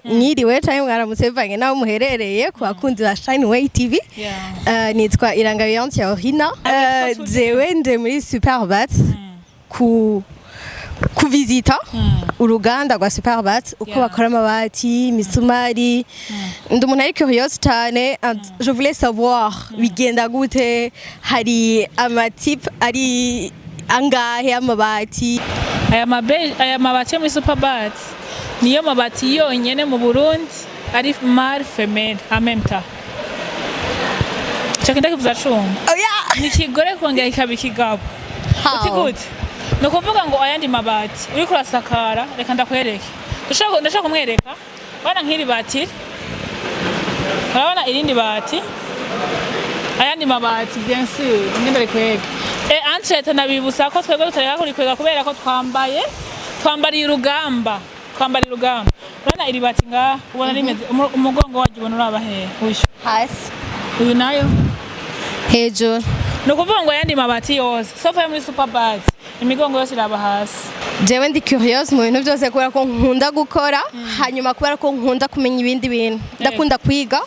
Mwiriwe canke mwaramutse bivanye n'aho muherereye ku bakunzi ba Shine Way TV. Nitwa Irangabiyanti ya Orina. Jewe nje muri Superbat ku kuvisita uruganda rwa Superbat, uko bakora amabati, imisumari. Ndi umuntu ari curieuse cyane and je voulais savoir bigenda gute, hari ama type ari angahe y'amabati? Aya mabati yo muri Superbat niyo mabati yonyene mu Burundi ari mâle, femelle en même temps. Ico kintu kivuza cumva. Oh yeah. Ni ikigore kongera ikaba ikigabo. Uti How? gute? Ni ukuvuga ngo ayandi mabati uriko urasakara, reka ndakwereke. Ndashaka kumwereka. Bana, nk'iri bati, urabona irindi bati, ayandi mabati, bien sûr, ngenda rikwega. Entre nabibutsa ko twebwe tutareka kurikwega kubera ko twambariye urugamba, twambariye urugamba. Urabona iri bati ngaha, ubona rimeze umugongo waryo ubona uraba hehe? Uyu? Hasi. Uyu nayo? Hejuru. Ni ukuvuga ngo ayandi mabati yose sauf ayo muri Superbat, imigongo yose iraba hasi. Jewe ndi curieuse mu bintu byose kubera ko nkunda gukora, hanyuma kubera ko nkunda kumenya ibindi bintu, ndakunda kwiga,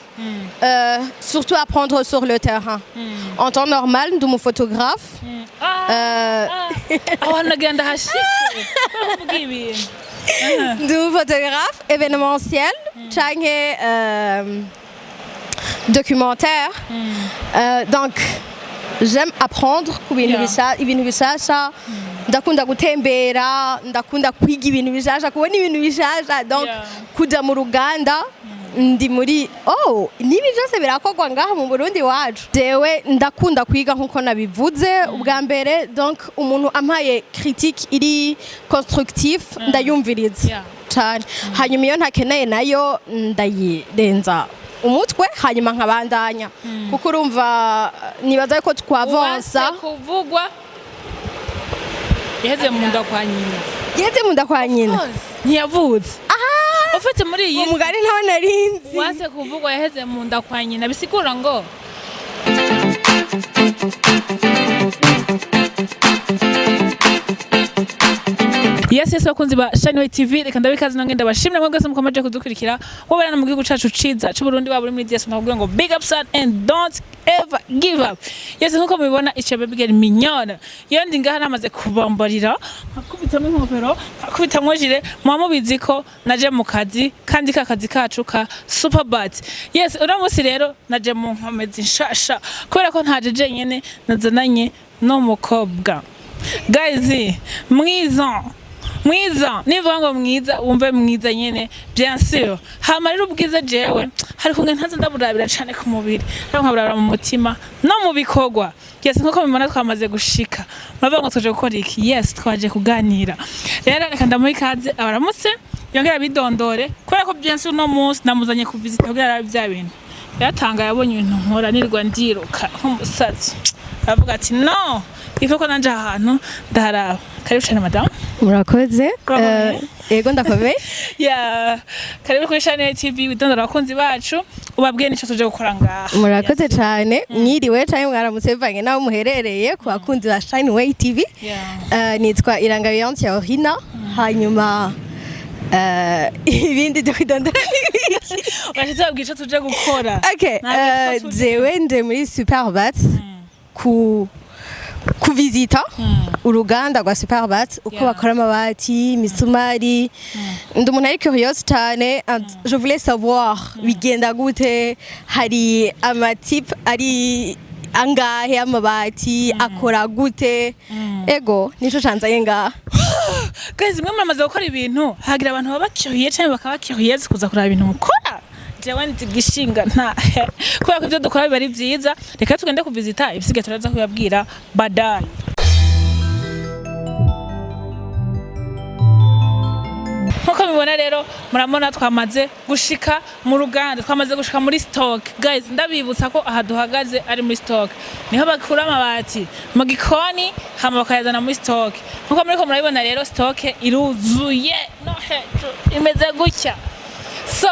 surtout apprendre sur le terrain. En temps normal ndi umuphotographe. Ah, ah, aho hantu nagira ndahashike kubera ko uvuga ibintu. Ndi umuphotographe événementiel canke documentaire. Donc j'aime apprendre ku bintu ibintu bishasha. Ndakunda gutembera, ndakunda kwiga ibintu bishasha, kubona ibintu bishasha. Donc kuja mu ruganda, ndi muri oh, nibi byose birakorwa ngaha mu Burundi wacu. Jewe ndakunda kwiga nkuko nabivuze ubwa mbere. Donc umuntu ampaye critique iri constructif, ndayumviriza cane. Hanyuma iyo ntakeneye nayo ndayirenza umutwe, hanyuma nkabandanya, kuko urumva nibaza ko twavansa. Uwanse kuvugwa yaheze mu nda kwa nyina. Yaheze mu nda kwa nyina. Ntiyavutse ufite muri iyi si. Umugani ntawe narinzi. Uwanse kuvugwa yaheze mu nda kwa nyina, bisigura ngo yes, bakunzi ba Shine TV, reka ndabikaze nange ndabashimira mwebwe mwese mukomeje kudukurikira, wowe mu gihugu cacu ciza c'u Burundi, waba uri muri diaspora, ndakubwira ngo big up son and don't ever give up. Yes, nkuko mubibona, ico baby girl mignonne iyo ndi ngaha namaze kubambarira, nkakubitamwo inkofero, nkakubitamwo gilet, muba mubizi ko naje mu kazi kandi ka kazi kacu ka Superbat. Yes, uno munsi rero naje mu nkomezi nshasha kubera ko ntaje jenyene, nazananye n'umukobwa, guys, mwiza mwiza. Nivuga ngo mwiza, wumve mwiza nyene, bien sûr. Hama rero ubwiza jewe hari kumwe ntaza ndaburabira cane ku mubiri, ariko nkaburabira mu mutima no mu bikorwa. Yes, nkuko mubibona twamaze gushika. Muravuga ngo tuje gukora iki? Yes, twaje kuganira. Rero reka ndamuha ikaze, abaramutse, yongera abidondore, kubera ko bien sûr uno munsi namuzanye kuvisita kugira arabe vya bintu. Yaratanga yabonye ibintu nkora, nirirwa ndiruka nk'umusazi, aravuga ati no ife ko nanje aha hantu ndaharaba. Karibu cane, madamu. Murakoze. Urakomeye? Yego, ndakomeye. Ya, karibu kuri Channel TV, witondera abakunzi bacu, ubabwiye nico tuje gukora ngaha. Murakoze cyane. Mwiriwe canke mwaramutse bivanye n'aho muherereye ku bakunzi ba Shine Way TV. Nitwa Irangabiyanti ya Orina. Hanyuma ibindi byo kwidondora n'ibiki? Urashitse babwiye ico tuje gukora. Okay. Ntabwo Jewe nje muri Superbat ku kuvisita uruganda rwa Superbat, uko bakora amabati, imisumari. Ndi umuntu ari curieuse cyane and je voulais savoir bigenda gute, hari ama type ari angahe y'amabati, akora gute. Ego, nico canzanye ngaha. Guys, mwe muramaze gukora ibintu, hagira abantu baba bakiriye canke bakaba bakiriye kuza kuraba ibintu mukora. Jewe ndi gishinga nta kubera ko ivyo dukora biba ari vyiza. Reka tugende kuvisita, ibisigaye turaza kubabwira badaye. Nkuko mubibona rero, murabona twamaze gushika mu ruganda, twamaze gushika muri stock. Guys, ndabibutsa ko aha duhagaze ari muri stock, niho bakura amabati mu gikoni hama bakayazana muri stock. Nkuko muriko murabibona rero, stock iruzuye no hejuru, imeze gutya. So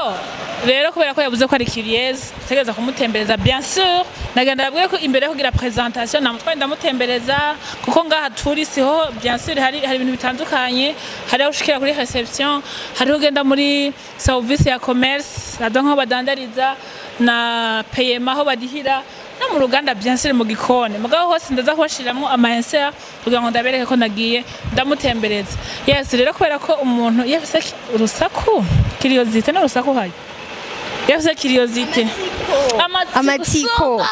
rero, kubera ko yavuze ko ari curieuse, dutegereza kumutembereza. Bien sûr, nagenda ndabwire ko imbere yo kugira présentation namutwaye ndamutembereza, kuko ngaha turi siho. Bien sûr, hari ibintu bitandukanye. Hari aho ushikira kuri réception, hariho ugenda muri service ya commerce, donc aho badandariza, na paiement aho badihira, no mu ruganda, bien sûr, mu gikoni. Mugabo hose ndaza kubashiramwo ama insert kugira ngo ndabereke ko nagiye ndamutembereza. Yes, rero kubera ko umuntu iyo afise urusaku, curiosité, n'urusaku hayo, iyo afise curiosité, Amatsiko.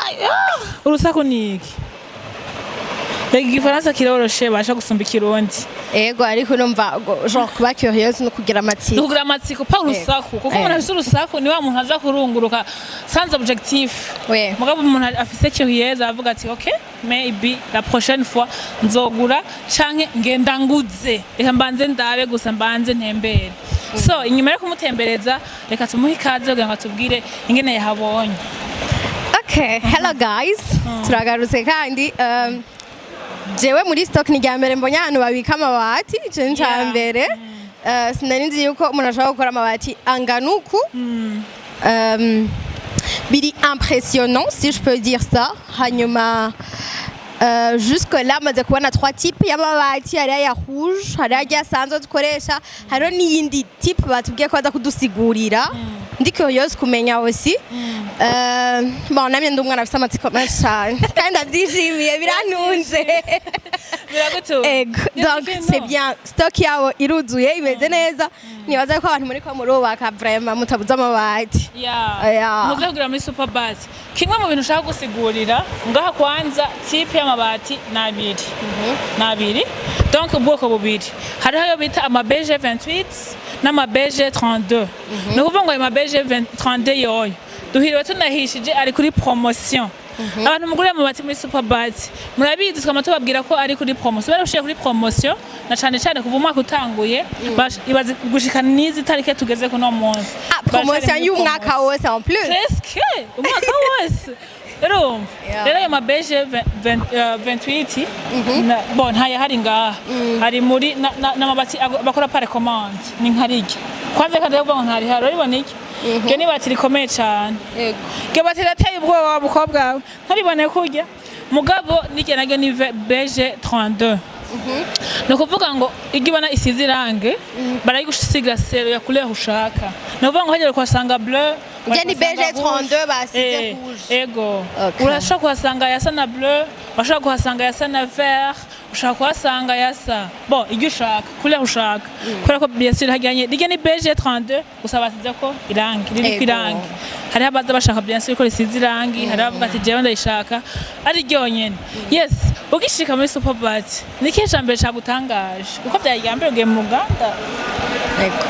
Urusaku ni iki? Rega igifaransa kiroroshe, basha gusumba ikirundi. Ego, ariko urumva genre kuba curieuse no kugira amatsiko. Kugira amatsiko, pa urusaku, kuko umuntu afise urusaku ni wa muntu aza kurunguruka sans objectif. Mugabo umuntu afise curieuse avuga ati: "Ok, maybe la prochaine fois nzogura, canke ngenda nguze, reka mbanze ndabe gusa, mbanze ntembere." So inyuma yo kumutembereza, reka tumuhe ikaze kugira ngo atubwire ingene yahabonye. Okay, hello guys. Turagarutse kandi. Jewe muri stock ni rya mbere mbonye ahantu babika amabati, ico ni ca mbere. Sinari nzi yuko umuntu ashobora gukora amabati angana uku. Biri impressionnant, si je peux dire ça. Hanyuma jusque là maze kubona trois types y'amabati: hariho aya rouge, hariho ajya asanzwe dukoresha, hariho n'iyindi type batubwiye ko baza kudusigurira. Ndi curieuse kumenya aussi. Bon, namye ndi umwana afise amatsiko menshi cane kandi ndavyishimiye, birantunze. Biragutunga. Ego, donc c'est bien, stock yabo iruzuye, imeze neza. Nibaza ko abantu muri ko murubaka vraiment mutabuze amabati. Yeah. Muze kugira muri Superbat. Kimwe mu bintu ushaka gusigurira ngaha, kwanza type y'amabati ni abiri, ni abiri, donc ubwoko bubiri. Hariho ayo bita ama BG 28 n'ama BG 32. Ni ukuvuga ngo ayo ma BG 32 yoyo duhiriwe tunahishije, ari kuri promotion. Abantu mugurira amabati muri Superbat murabizi, twama tubabwira ko ari kuri promotion, barushiye kuri promotion na cane cane kuva umwaka utanguye, ibaze gushika n'izi tarike tugeze kuno munsi. Ah, promotion y'umwaka wose en plus. Presque umwaka wose, urumva. Rero ayo ma BG 28 bon, ntayahari ngaha, hari muri n'amabati bakora par commande. Ni nka rirya kwanza, kandi kuvuga ngo ntarihari, urabibona iki? Iryo ni ibati rikomeye cane. Yego. Iryo bati rirateye ubwoba wa mukobwa wawe, nturibone kurya. Mugabo n'iryo naryo ni BG 32. Ni ukuvuga ngo iryo ubona isize irange, barayigusiga selon ya couleur ushaka. Ni ukuvuga ngo hagera kuhasanga bleu. Iryo ni BG 32 basize rouge. Ego. Okay. Urashobora kuhasanga yasa na bleu, urashobora kuhasanga yasa na vert, ushobora kuhasanga yasa, bon, iryo ushaka, couleur ushaka, kubera ko bien sûr hajyanye. Iryo ni BG 32 gusa basize ko irangi riri ku irangi. Hariho abaza bashaka bien sûr ko risize irangi, hariho abavuga ati: "Jewe ndayishaka ari ryonyene." Yes, ugishika muri Superbat, ni ikihe ca mbere cagutangaje, kuko vyari irya mbere ugiye mu ruganda? Yego.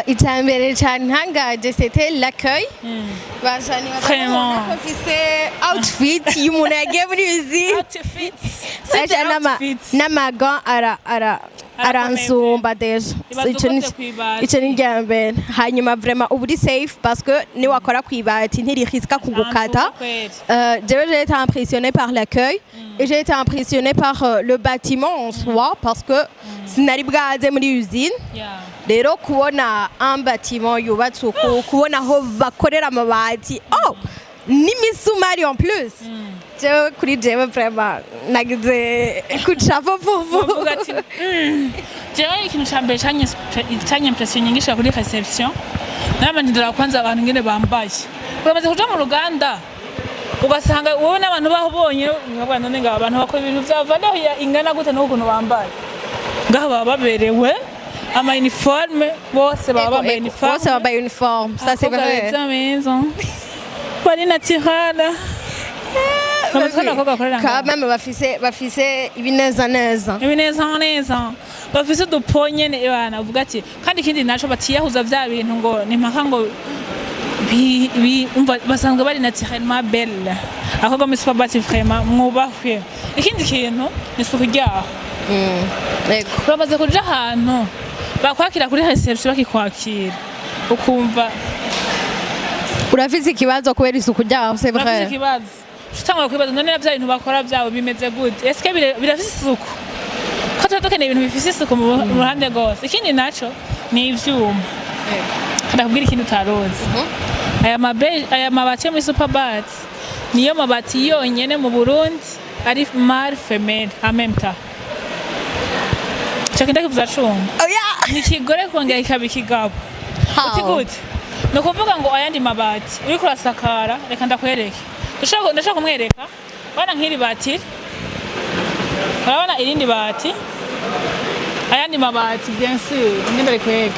Icya mbere cyantangaje, c'était l'accueil. Basha Vraiment. ko mfise outfit y'umuntu yagiye muri usine. Outfit. Basha Outfit. n'amaga ara aransumba déjà. Ibaze Ico ukoze kw'ibati. Ico ni irya mbere. Hanyuma vraiment uba uri safe parce que niwakora kw'ibati ntiririsika kugukata. Kweli. Jewe, j'ai été impressionnée par l'accueil et j'ai été impressionnée par le bâtiment en soi, parce que sinari bwaze muri usine. Rero kubona un bâtiment yubatse uku, kubona aho bakorera amabati, oh, n'imisumari en plus, jewe kuri jewe vraiment nagize kucapo pour Bavuga ati: Jewe ikintu ca mbere canyimpression nyingisha kuri réception, narabanje kwanza abantu ngene bambaye. Uramaze kuja mu ruganda ugasanga wowe n'abantu baho bonyene, nkavuga: "None ngaba abantu bakora ibintu vya valeur ingana gute n'ukuntu bambaye ngaho?" Baba baberewe ama uniforme, bose baba bambaye uniforme. Bose bambaye uniforme, ça c'est Abakobwa vrai. beza beza bari naturelle. Bamaze kubona abakobwa bakorera Quand ngaho. même bafise ibineza neza. Ibineza neza, bafise udupo nyene bana uvuga ati. Kandi ikindi naco, batiyahuza vya bintu ngo ni mpaka ngo umva, basanzwe bari naturellement belle. Ahubwo muri Superbat vraiment mwubahwe. Ikindi kintu ni isuku ryaho. Yego. Uramaze kuja ahantu bakwakira kuri réception, bakikwakira ukumva Urafise ikibazo kubera isuku ryaho, c'est urafise vrai. ikibazo, utangura kwibaza: none vya bintu bakora vyabo bimeze gute? Eske birafise isuku? Ko tuba dukeneye ibintu bifise isuku mu ruhande rwose. Ikindi naco ni ivyuma. Ndakubwira ikintu utaruzi. Aya mabati yo muri Superbat niyo mabati yonyene mu Burundi ari mâle femelle en même temps. Ico kintu ndakivuza cumva. Oya. Ni ikigore kongera kikaba ikigabo. Uti How? gute? Ni ukuvuga ngo ayandi mabati uriko urasakara, reka ndakwereke. Ndashaka kumwereka. Bana, nk'iri bati, urabona irindi bati, ayandi mabati, bien sûr, ngenda rikwega.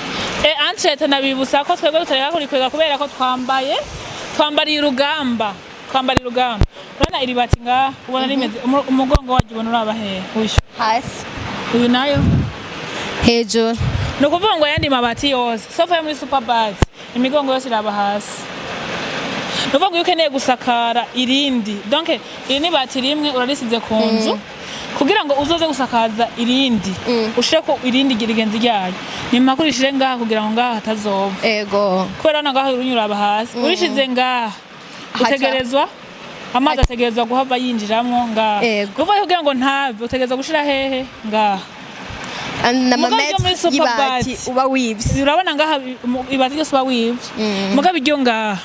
Entre nabibutsa ko twebwe tutareka kurikwega kubera ko twambariye urugamba, twambariye urugamba. Urabona iri bati ngaha, ubona rimeze umugongo waryo, ubona uraba hehe uyu? Hasi. Uyu nayo? Hejuru. Ni ukuvuga ngo ayandi mabati yose sauf ayo muri Superbat, imigongo yose iraba hasi. Ni ukuvuga ngo iyo ukeneye gusakara irindi, donc iri ni bati rimwe urarisize ku nzu, kugira ngo uzoze gusakaza irindi, ushireko irindi rigenzi ryayo, ni mpaka urishire ngaha kugira ngo ngaha hatazova. Kubera hano ngaha urunyura uraba hasi, urishize ngaha utegerezwa amazi ategerezwa guhava yinjiramwo ngaha. Kuvuga kugira ngo ntave, utegerezwa gushira hehe? Ngaha. N'ama Mugabo iryo muri mètre Superbat. y'ibati uba wivye. Urabona ngaha ibati ryose uba wivye. Mugabo iryo ngaha,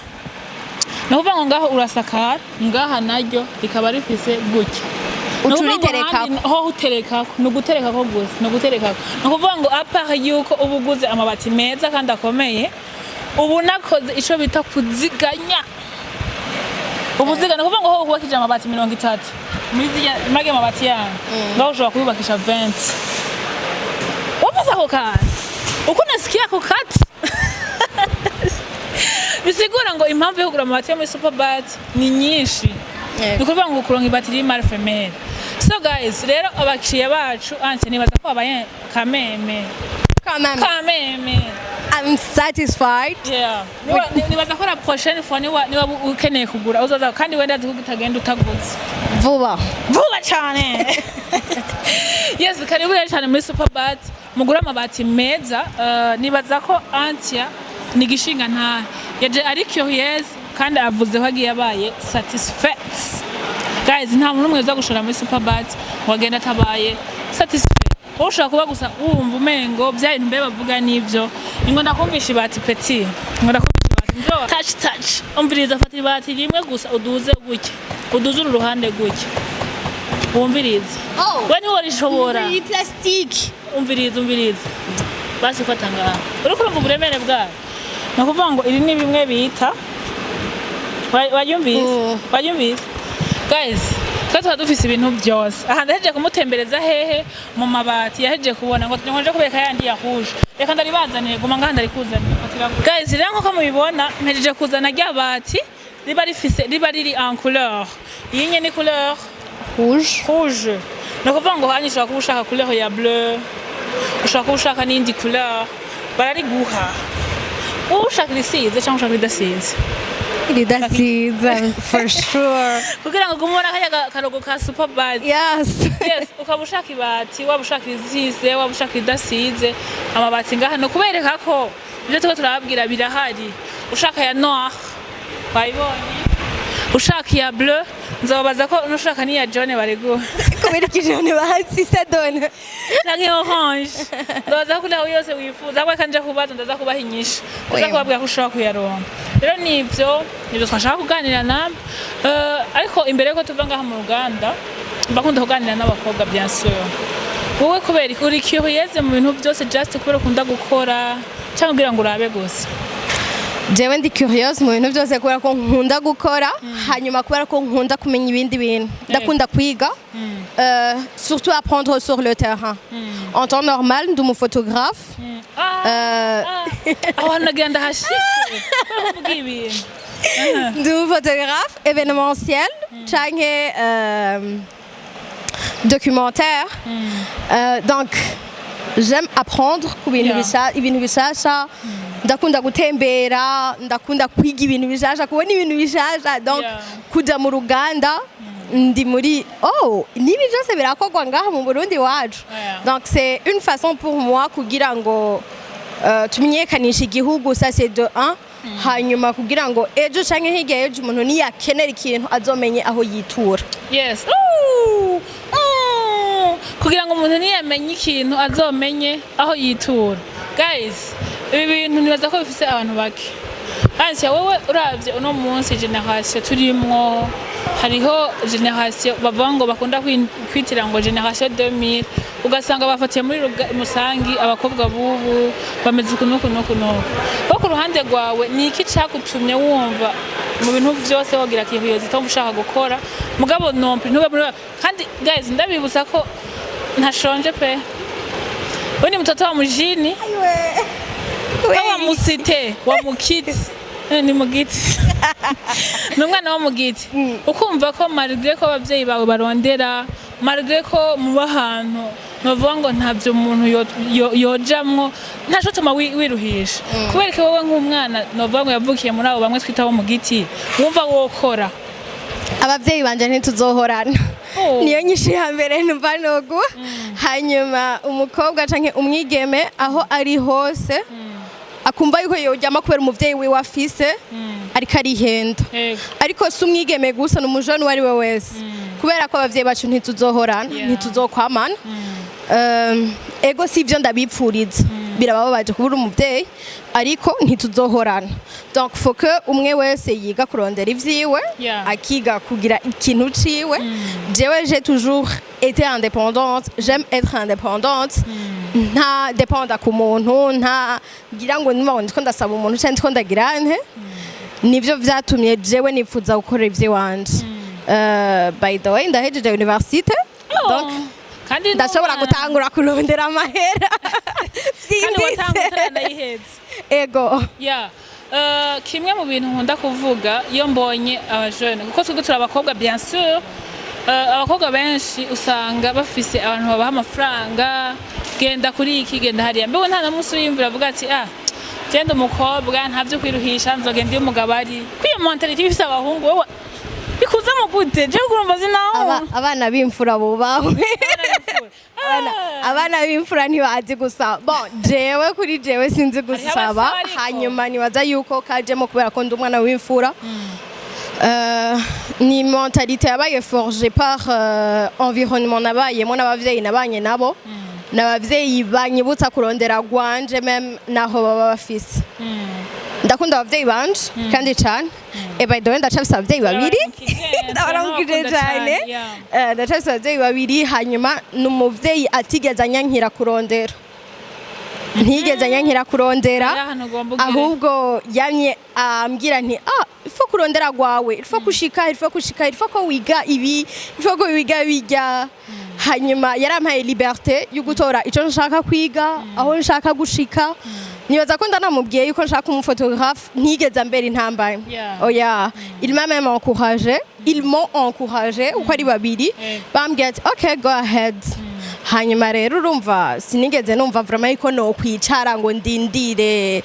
ni ukuvuga ngo ngaho urasakara, ngaha naryo rikaba rifise gutya. Ni Uca ukuvuga ngo uriterekako. ahandi ho uterekako, ni uguterekako gusa, ni uguterekako. Ni ukuvuga ngo à part yuko uba uguze amabati meza kandi akomeye, ubu nakoze ico bita kuziganya ubuziganya. Ni ukuvuga ngo ho wubakije amabati 30 muri zirya muri mabati yanyu, ngaho ushobora kuyubakisha 20. Wumvise ako kantu uko nasikiye ako kati? Bisigura ngo impamvu yo kugura amabati yo muri Superbat ni nyinshi. Ni ukuvuga ngo kuronka ibati riri mâle femelle. So guys, rero abakiriya bacu, anje nibaza ko babaye kameme. Quand même. Kameme. I'm satisfied. Yeah. Nibaza ko la prochaine fois niba ukeneye kugura uzoza, kandi wenda azi ko utagenda utaguze. Vuba. Vuba cyane. Yes, karibu rero cyane muri Superbat, mugura amabati meza. Nibaza ko Antia ni gishinga nta yaje ari curious kandi avuze ko agiye abaye satisfait. Guys, nta muntu n'umwe uza gushora muri Superbat ngo agende atabaye satisfait. Wowe ushobora kuba gusa wumva umengo bya bintu mbe bavuga nivyo. Ingo ndakumvisha ibati, petit, ngo ndakumvisha ibati. Njo touch touch, umviriza, fata ibati rimwe gusa, uduze gutya, uduze uru ruhande gutya, wumvirize. Oh. We ntiworishobora. Iyi plastique. Umviriza, umviriza basi, fata ngaha, uriko urumva uburemere bwayo. Ni ukuvuga ngo iri ni bimwe bita waryumvise? Waryumvise? Guys, twe tuba dufise ibintu byose aha. Ndahejeje kumutembereza hehe? Mu mabati. Yahejeje kubona ngo nje kubereka yandi yahuje. Reka ndaribazaniye, guma ngaha ndarikuzaniye. Guys, rero nkuko mubibona, mpejeje kuzana rya bati riba rifise, riba riri en couleur. Iyi nye ni couleur Rouge. rouge. Ni ukuvuga ngo hanyuma ushobora kuba ushaka couleur ya bleu, ushobora kuba ushaka n'indi couleur, barariguha. Wowe ushaka irisize cyangwa ushaka iridasize? Ridasize for sure. Kugira ngo ugume ubona kariya karogo ka Superbat. Yes. Yes, ukaba ushaka ibati, waba ushaka irisize, waba ushaka iridasize, amabati ngaha. Ni ukubereka ko ibyo turiko turababwira birahari. Ushaka ya noir wayibonye, ushaka iya bleu, nzobabaza ko nushaka n'iya jaune bariguha. Kubera ikijone bahatsi sadone. Canke orange, ndoza ko nawe yose wifuza. Ahubwo reka nje kubaza, ndaza kubaha inyishu, ndaza Oya. kubabwira ko ushobora kuyaronka. Rero nivyo twashaka kuganira namwe. Ariko imbere yuko tuva ngaha mu ruganda, mbakunda kuganira n'abakobwa, bien sûr. Wowe kubera iki uri curieuse mu bintu byose? Just kubera ukunda gukora cyangwa kugira ngo urabe gusa? Jewe ndi curieuse mu bintu byose kubera ko nkunda gukora, hanyuma kubera ko nkunda kumenya ibindi bintu, ndakunda kwiga, surtout apprendre sur le terrain. En temps normal ndi umuphotographe. Ah, ah, aho hantu nagira ndahashike kubera kuvuga ibintu. Ndi umuphotographe événementiel canke documentaire. Donc j'aime apprendre ku bintu ibintu bishasha. Ndakunda gutembera, ndakunda kwiga ibintu bishasha, kubona ibintu bishasha. Donc kuja mu ruganda, ndi muri oh, nibi byose birakorwa ngaha mu Burundi wacu. Donc c'est une façon pour moi kugira ngo tumenyekanishe igihugu, ça c'est de un, hanyuma kugira ngo ejo canke hirya y'ejo umuntu niyakenera ikintu azomenye aho yitura. Yes. Ooh. Kugira ngo umuntu niyamenye ikintu azomenye aho yitura. Guys, Ibi bintu nibaza ko bifise abantu bake. Ansia, wowe uravye uno munsi génération turimwo, hariho génération bavuga ngo bakunda kwitira ngo génération 2000, ugasanga bafatiye muri musangi abakobwa bubu bameze uku n'uku n'uku n'uku. Wo ku ruhande rwawe, ni iki cagutumye wumva mu bintu vyose wogira curiosité, wumva ushaka gukora, mugabo non plus ntube muri? Kandi guys, ndabibutsa ko ntashonje pe, we ni mtoto wa mjini kama musite wa mukiti. Ni mugiti, ni umwana wo mu giti. Ukumva ko malgré ko abavyeyi bawe barondera, malgré ko muba ahantu novuga ngo ntavyo umuntu yojamwo, ntaco tuma wiruhisha, kubera ko wowe nk'umwana novuga ngo yavukiye muri abo bamwe twita bo mu giti, wumva wokora? Abavyeyi banje ntituzohorana. Oh. Niyo nyinshi ya mbere numva noguha. Hanyuma umukobwa canke umwigeme aho ari hose akumva yuko yoryama kubera umuvyeyi wiwe afise, ariko arihenda. Ariko si umwigeme gusa, ni umujene uwo ari we wese, kubera ko abavyeyi bacu ntituzohorana, ntituzokwamana. Ego, si ivyo ndabipfuriza, birabababaje kubura umuvyeyi, ariko ntituzohorana. Donc faut que umwe wese yiga kurondera ivyiwe, akiga kugira ikintu ciwe. Jewe j'ai toujours été indépendante, j'aime être indépendante, nta dépenda ku muntu, nta ngira ngo niba ngo ndiko ndasaba umuntu canke ndiko ndagira nte. Nivyo vyatumye jewe nipfuza gukora ivy'iwanje. By the way, ndahejeje université, donc Kandi ndashobora n'umwana. gutangura kurondera amahera Kandi watanga vyimbitse. utaranayiheza. Ego. Ya, kimwe mu bintu nkunda kuvuga iyo mbonye abajene, kuko twebwe turi abakobwa bien sûr, abakobwa benshi usanga bafise abantu babaha amafaranga, genda kuri iki, genda hariya. Mbega nta na munsi uriyumvira avuga ati: "Ah, genda umukobwa ntavyo kwiruhisha, nzogenda iyo umugabo ari"? Kwiyo mentalité ifise abahungu, wowe bikuzamo gute? Jewe kurumva zinaho. Abana b'imfura bubahwe. Abana b'imfura ntibazi gusaba. Bon, jewe kuri jewe sinzi gusaba. Abasaba ariko. Hanyuma nibaza yuko kajemo kubera ko ndi umwana w'imfura. Ni mentalité yabaye forgée par environnement nabayemo n'abavyeyi nabanye nabo, n'abavyeyi banyibutsa kurondera gwanje même naho baba bafise. Ndakunda abavyeyi banje kandi cane. Et by the way, ndacafise abavyeyi babiri. Ndabaramukije cyane. Ndacafise abavyeyi babiri. Hanyuma ni umuvyeyi atigeze anyankira kurondera, ntiyigeze anyankira kurondera. Hari ahantu ugomba ugere. Ahubwo yamye ambwira nti: "Ah, il faut kurondera gwawe, il faut kushika, il faut kushika, il faut ko wiga ibi, il faut ko wiga bijya." Hanyuma yarampaye liberté yo gutora ico nshaka kwiga, aho nshaka gushika. Nibaza ko ndanamubwiye yuko nshaka umuphotographe, ntigeze ambera intambamyi. Oya, il m'a même encouragé, ils m'ont encouragé uko ari babiri. Bambwiye ati: "Okay, go ahead." Hanyuma rero urumva sinigeze numva vraiment yuko nokwicara ngo ndindire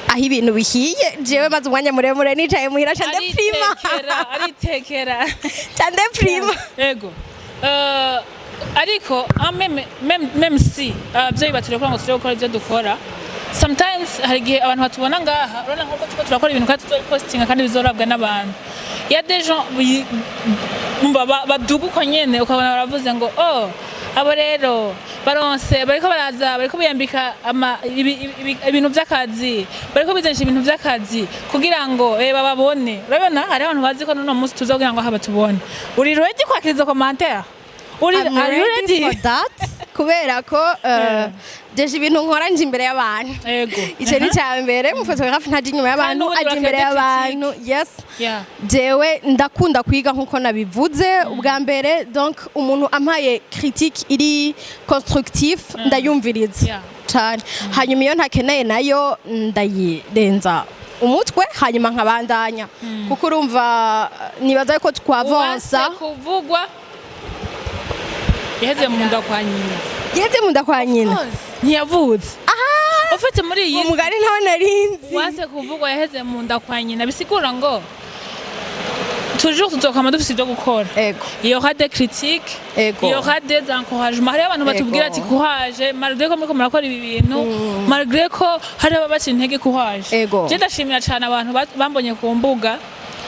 aho ibintu bihiye. Jewe maze umwanya muremure nicaye muhira, ca ndéprima. Aritekera, aritekera. Ca ndéprima. Ego. Ariko même si abavyeyi baturekura ngo tuje gukora ivyo dukora, sometimes hari igihe abantu batubona ngaha, urabona nkuko turiko turakora ibintu kandi tuzobipostinga kandi bizorabwa n'abantu, ya des gens umva baduga uko nyene, ukabona baravuze ngo: "Oh, abo rero baronse, bariko baraza, bariko biyambika ibintu vy'akazi, bariko bizenisha ibintu vy'akazi kugira ngo bababone." Urabona hariho abantu bazi ko n'uno munsi tuza kugira ngo aha batubone. Uri ready kwakira izo commentaire? Uri I'm Are you ready ready? for that, kubera ko déjà ibintu nkora nje imbere y'abantu. Icyo ni icya mbere. Umuphotographe ntaja inyuma y'abantu, Kandi n'ubundi aja imbere bakunda y'abantu, yes. Jewe ndakunda kwiga nkuko nabivuze ubwa mbere, donc umuntu ampaye critique iri constructif ndayumviriza cane. Hanyuma iyo ntakeneye nayo ndayirenza umutwe, hanyuma nkabandanya, kuko urumva nibaza yuko twavansa. Uwanse kuvugwa yaheze mu nda kwa nyina. Yaheze mu nda kwa nyina. Ntiyavutse ufite muri iyi si. Umugani ntawe narinzi. Uwanse kuvugwa yaheze mu nda kwa nyina, bisigura ngo toujours tuzokama dufise ibyo gukora. Il y aura des critiques, il y aura des encouragements. Hariho abantu batubwira ati: "Courage, malgré ko muriko murakora ibi bintu, malgré ko hari ababaca intege, courage." Je ndashimira cyane abantu bambonye ku mbuga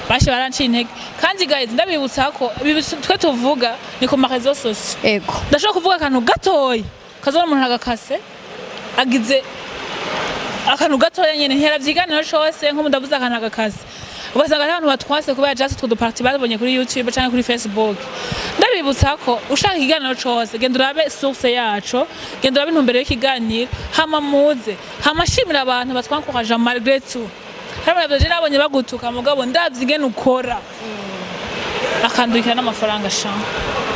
bashe baranciye intege. Kandi guys, ndabibutsa ko ibi twe tuvuga ni ku ma réseaux sociaux. Ndashobora kuvuga akantu gatoyi kazabona umuntu agakase agize. Akantu gatoya nyene ntiyaravye ikiganiro cose, nko mudavuze akantu agakazi, ugasanga hariho abantu batwase kubera just utwo duparti babonye kuri YouTube canke kuri Facebook. Ndabibutsa ko ushaka ikiganiro cose, genda urabe source yaco, genda urabe intumbero y'ikiganiro, hama muze. Hama shimira abantu batwankoraje malgré tout. Hari abantu je nabonye bagutuka, mugabo ndavye ingene ukora, akandukira n'amafaranga sha.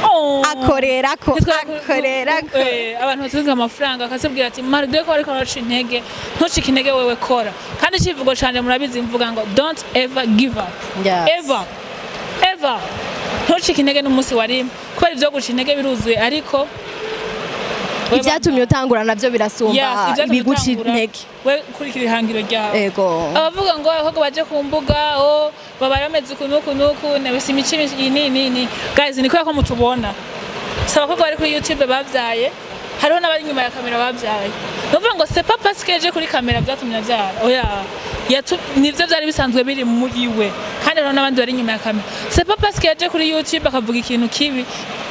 Oh. Akorera ko akorera ko. Abantu batunga amafaranga akatubwira ati malgré ko ariko baraca intege, ntucike intege, wewe kora. Kandi icivugo canje murabizi, mvuga ngo "Don't ever give up." Ever ever ntucike intege n'umunsi warimwe, kubera ivyo guca intege biruzuye, ariko wewe Ibyatumye utangura navyo birasumba Yes, ivyatumye ibiguca utangura, intege. We kurikira ihangiro ryawe. Abavuga ngo abakobwa baje ku mbuga, o baba bameze uku n'uku n'uku, nabese imico iyi ni ni ni, guys, ni kubera ko mutubona. Si abakobwa bari kuri YouTube bavyaye, hariho n'abari inyuma ya kamera bavyaye. Nuvuga ngo c'est pas parce que eje kuri kamera vyatumye avyara, oya. Nivyo vyari bisanzwe biri muri we, kandi hariho n'abandi bari inyuma ya kamera. C'est pas parce que yaje kuri YouTube akavuga ikintu kibi,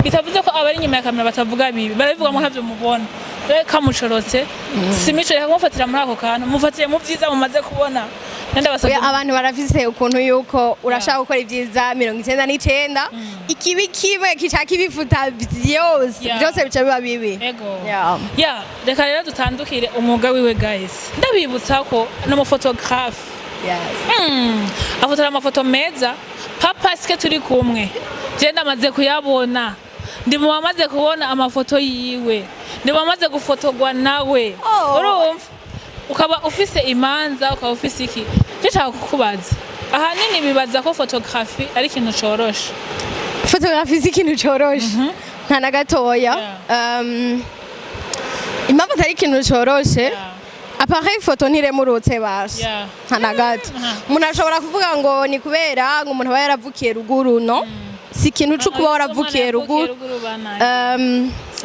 bitavuze ko abari inyuma ya kamera batavuga bibi. Barabivuga ngo ntavyo mubona. Rero kamucorotse si mico, reka kumufatira muri ako kantu, mufatire mu vyiza mumaze kubona. Ndabasabye. Oya, abantu barafise ukuntu yuko urashaka gukora ibyiza 99, ikibi kimwe kica kibifuta vyose. Byose bica biba bibi. Ego. Ya, reka rero dutandukire umwuga wiwe. Guys, ndabibutsa ko ni umuphotographe. Afotora amafoto meza. Papa sike turi kumwe, je ndamaze kuyabona, ndi mu bamaze kubona amafoto yiwe, ndi mu bamaze gufotorwa nawe. Oh. Urumva ukaba ufise imanza, ukaba ufise iki, je nshaka kukubaza, ahanini bibaza ko photographie ari ikintu coroshe. Photographie si ikintu coroshe, nta na gatoya. Impamvu atari ikintu coroshe, appareil photo ntiremurutse basha. Nta na gato. Umuntu ashobora kuvuga ngo ni kubera ngo umuntu aba yaravukiye ruguru. No si ikintu co kuba waravukiye ruguru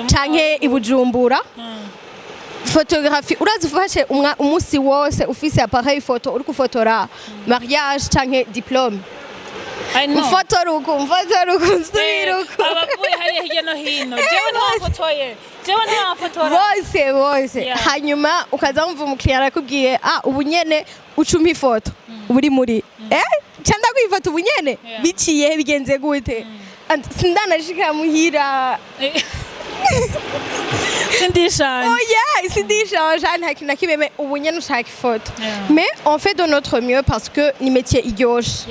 canke i Bujumbura. Photographie, urazi ufashe umunsi wose ufise appareil photo, uri gufotora mariage canke diplôme, mfotora uku, mfotora uku, nsubira uku. Abavuye hariya hirya no hino, jewe ntiwafotoye, jewe ntiwafotora. Bose bose. Hanyuma ukaza wumva umukiriya arakubwiye: "Ah, ubu nyene ucumpa ifoto." Uba uri muri ca ndakwifata ubu nyene? Biciye bigenze gute? And sindanashika muhira. Sindishanje. Oya, sindishanje, nta kintu na kimwe, mais ubu nyene ushaka ifoto. Mais on fait de notre mieux parce que ni métier iryoshe.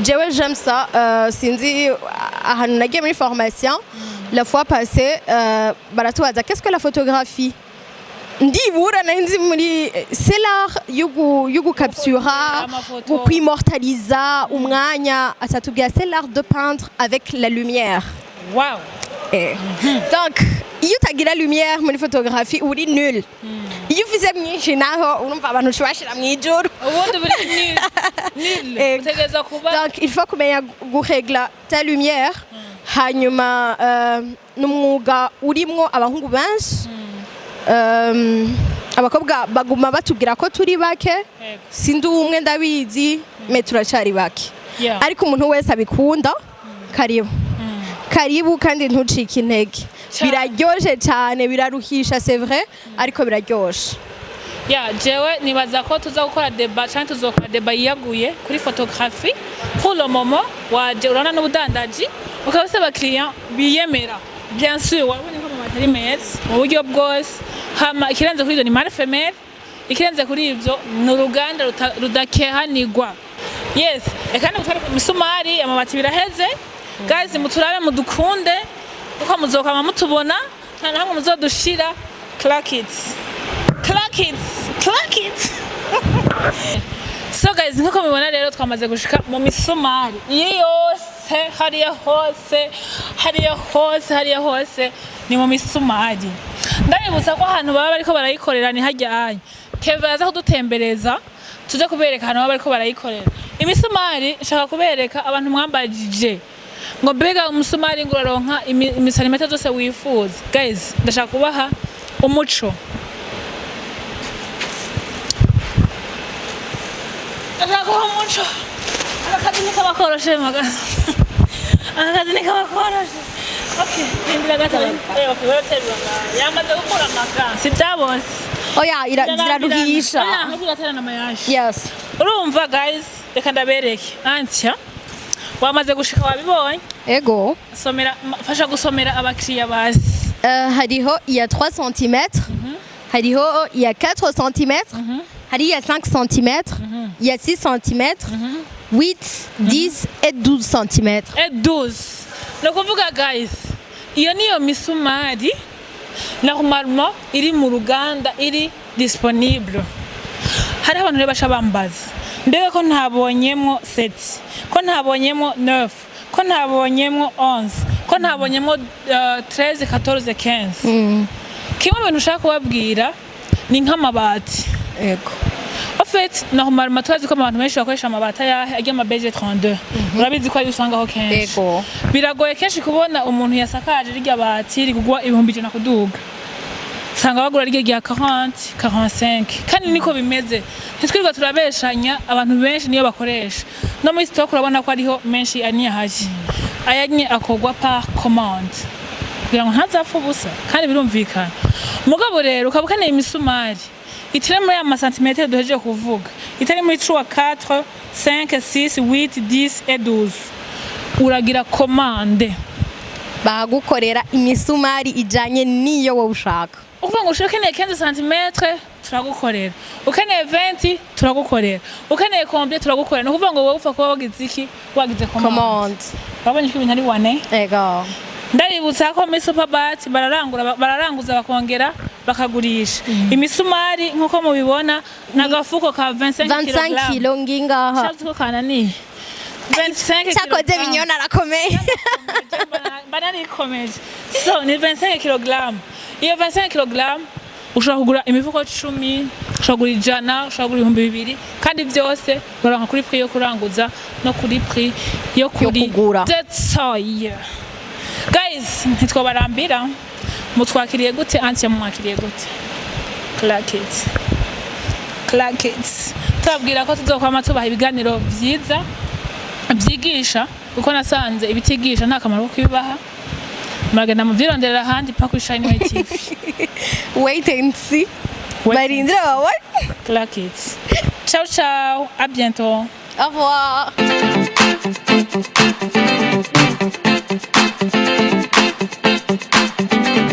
Jewe j'aime ça. Sinzi ahantu nagiye muri formation la fois passée, baratubaza: "Qu'est-ce que la photographie?" Ndibura nari nzi muri c'est l'art yo gukaptura, Amafoto. kwimortaliza umwanya. Atatubwira: "C'est l'art de peindre avec la lumière." Donc iyo utagira lumière muri photographie, uri nul. Iyo ufise myinshi naho, urumva abantu ushobashira mw'ijuru. Ubundi buri nul nul. Utegereza kuba Donc il faut kumenya guregla ta lumière. Hanyuma n'umwuga urimwo abahungu benshi. Abakobwa baguma batubwira ko turi bake. Sindi umwe, ndabizi, mais turacari bake. Ariko umuntu wese abikunda, karibu karibu, kandi ntucike intege. Biraryoshe cyane, biraruhisha, c'est vrai, ariko biraryoshe. Ya, jewe nibaza ko tuza gukora débat canke tuzokora débat yiyaguye kuri photographie. Pour le moment waje urabona n'ubudandaji, ukaba ufise abakiriya biyemera. Bien sûr, wabonye ko amabati ari meza mu buryo bwose. Hama ikirenze kuri ivyo ni mâle femelle, ikirenze kuri ivyo ni uruganda rudakehanirwa. Yes, reka gutwara imisumari, amabati biraheze. Guys, muturabe, mudukunde, kuko muzokama mutubona, nta na hamwe muzodushira. Clack it, clack it, clack it. So guys, nkuko mubibona rero, twamaze gushika mu misumari iyi yose, hariya hose, hariya hose, hariya hose ni mu misumari. Ndabibutsa ko ahantu baba bariko barayikorera ni harya anya Kevin aza kudutembereza, tuze kubereka ahantu baba bariko barayikorera imisumari. Nshaka kubereka abantu mwambajije ngo mbega umusumari ngo uraronka imisantimetero zose wifuza. Guys, ndashaka kubaha umuco, ndashaka kubaha umuco. Aka kazi ntikaba koroshe magana, aka kazi ntikaba koroshe. Okay, rindira gato. Okay, wewe terura ngaho. Yamaze gukura amaga, si bya bose. Oya, ziraruhisha. Oya, ahubwo iraterana amayashi. Yes. Urumva guys, reka ndabereke. Antya wamaze gushika, wabibonye. Ego. Somera, fasha gusomera abakiriya bazi. Hariho iya 3 cm, hariho iya 4 cm, hariho iya 5 cm, iya 6 cm, 8, 10 et 12 cm. Et 12. Ni ukuvuga guys, iyo niyo misumari normalement iri mu ruganda, iri disponible. Hariho abantu rero baca bambaza: mbega ko ntabonyemwo 7, ko ntabonyemwo 9, ko ntabonyemwo 11, ko ntabonyemwo 13, 14, 15? Kimwe mu bintu ushaka kubabwira ni nk'amabati. Ego. En fait, normalement turazi ko abantu benshi bakoresha amabati ayahe? Ajya ama BG 32. Urabizi ko ari usangaho kenshi. Ego. Biragoye kenshi kubona umuntu yasakaje rirya bati rigugwa 100,000 kuduga. Usanga bagura rirya rya 40, 45. Kandi niko bimeze. Ntitwirirwa turabeshanya, abantu benshi niyo bakoresha. No muri stock urabona ko ariho menshi ari ahari. Ayanye akogwa par commande kugira ngo ntazapfe ubusa, kandi birumvikana. Mugabo rero ukaba ukeneye imisumari itari muri ya masantimetero duhejeje kuvuga, itari muri 3, 4, 5, 6, 8, 10 et 12, uragira commande. Bagukorera imisumari ijanye n'iyo wowe ushaka. Ukuvuga ngo ushaka, ukeneye 15 cm turagukorera, ukeneye 20 turagukorera, ukeneye combien turagukorera. Ni ukuvuga ngo wowe upfa kuba wagize iki? Wagize commande. Commande. Wabonye ko ibintu ari wane. Ego. Ndabibutsa ko muri Superbat bararangura, bararanguza, bakongera bakagurisha imisumari. Nk'uko mubibona, n'agafuko ka 25 25 kg. kilo ngingaha. Shazi ko kananiye, 25. Cyakoze. Kilogramme. Minyoni arakomeye. Mba narikomeje. So ni 25 kg. Iyo 25 kg ushobora kugura imifuko 10, ushobora kugura 100, ushobora kugura 2000, kandi byose uraronka kuri prix yo kuranguza no kuri prix yo kuri kugura. Détail. Guys, ntitwobarambira. Mutwakiriye gute, Antia? Mumwakiriye gute? Clack it, clack it. Tubabwira ko tuzokwama tubaha ibiganiro vyiza byigisha, kuko nasanze ibitigisha nta kamaro ko kubibaha. Muragenda muvyironderera ahandi, pa kuri Shine Way TV. Wait and see. Wait. Barindira babone. Clack it. Ciao ciao, à bientôt. Au revoir.